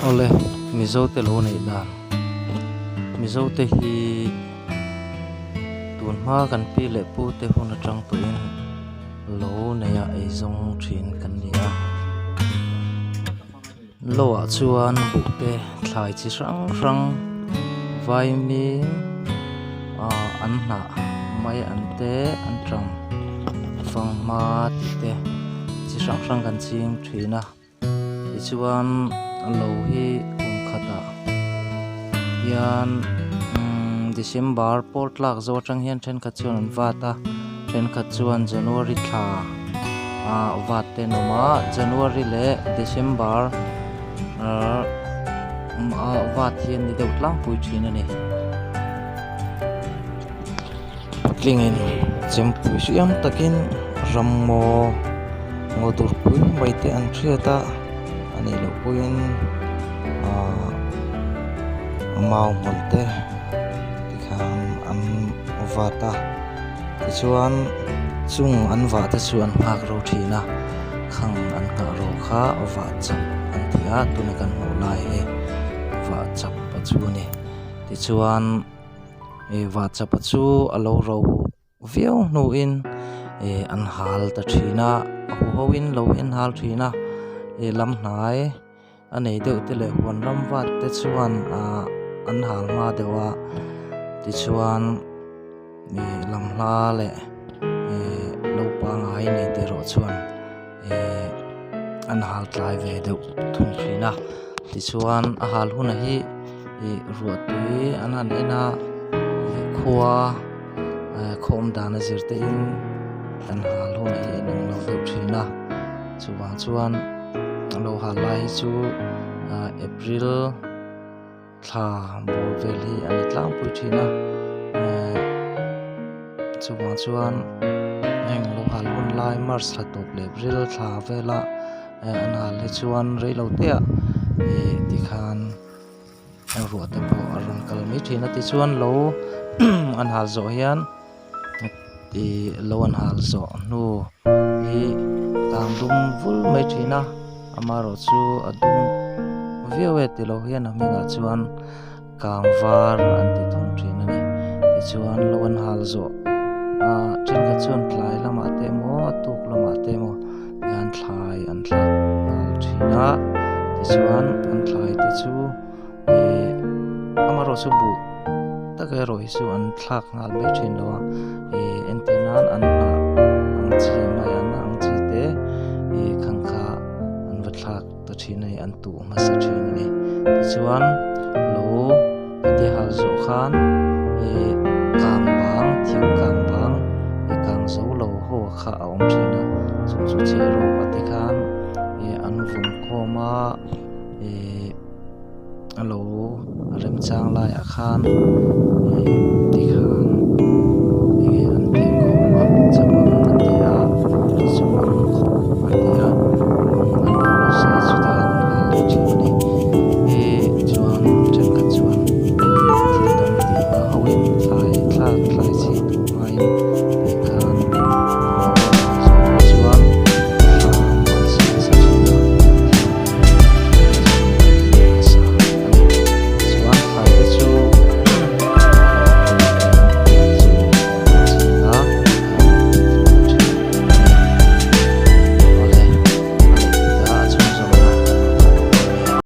Awle, Mizote lo neih dan. Mizote hi tun hma kan pi leh pu te hun atang tawhin lo neia eizawng thin kan ni a. Lo ah chuan buh te thlai chi hrang hrang vaimim ah an hnah mai an te an tang fanghma tih te chi hrang hrang kan ching thin a. Tichuan lo hi kum khatah hian umm December pawr tlak zawh atang hian thenkhat chuan an vat a thenkhat chuan January thla ah vat te an awm a January leh December ah vat hi an ni deuh tlangpui thin a ni. Patlingin chempui hriam takin ramngaw ngaw dur pui mai te an hriat a a nih loh pawhin ahh mau hmul te tikhan an vat a tichuan chung an vah te chu an nghak ro thin a khang an nghah ro kha vah chap an ti a tuna kan hmuh lai hi vah chap a chu a ni tichuan. Ih vah chapa chu a lo ro viau hnuin ih an hal ta thin a a hu ho in lo en hal thin a ih lam hnai a nei deuh te leh huan ram vat te chuan ah an hal hma deuh a tichuan ih lam hla leh ih lo pangai nei te erawh chuan ih an hal tlai ve deuh thung thin a tichuan a hal hunah hi ih ruah tui an han en a ih khua eh khaw awm dan a zir te in an hal hunah hi a inang lo deuh thin a chuvang chuan a lo hal lai hi chu ah April thla bawr vel hi a ni tlangpui thin a eh chuvang chuan heng lo hal hun lai March thla tawp leh April thla vela eh an hal hi chuan reilo te ah ih tikhan ruah te pawh a rawn kal mai thin a tichuan lo an hal zawh hian ih lo an hal zawh hnu hi tang dum vul mai thin a amaherawh chu a dum viau e tilo hian a hmingah chuan kang var an ti thung thin a ni tichuan lo an hal zawh ah thenkhat chuan tlai lamah te emaw a tuk lamah te emaw hian thlai an thlak nghal thin a tichuan an thlai te chu ih amaherawh chu buh tak erawh hi chu an thlak nghal mai thin lo a ih entir nan an hnah ang chi mai an ang chi te ih khang kha an va thlak ta thin a ni an tuh hmasa thin a ni tichuan lo a ti hal zawh khan ih kang bang thing kang bang ih kang zo lo ho kha a awm thin a chung chu chhe rawk a ti khan ih an vawm khawm a ih a lo remchang laiah khan ih tikhan.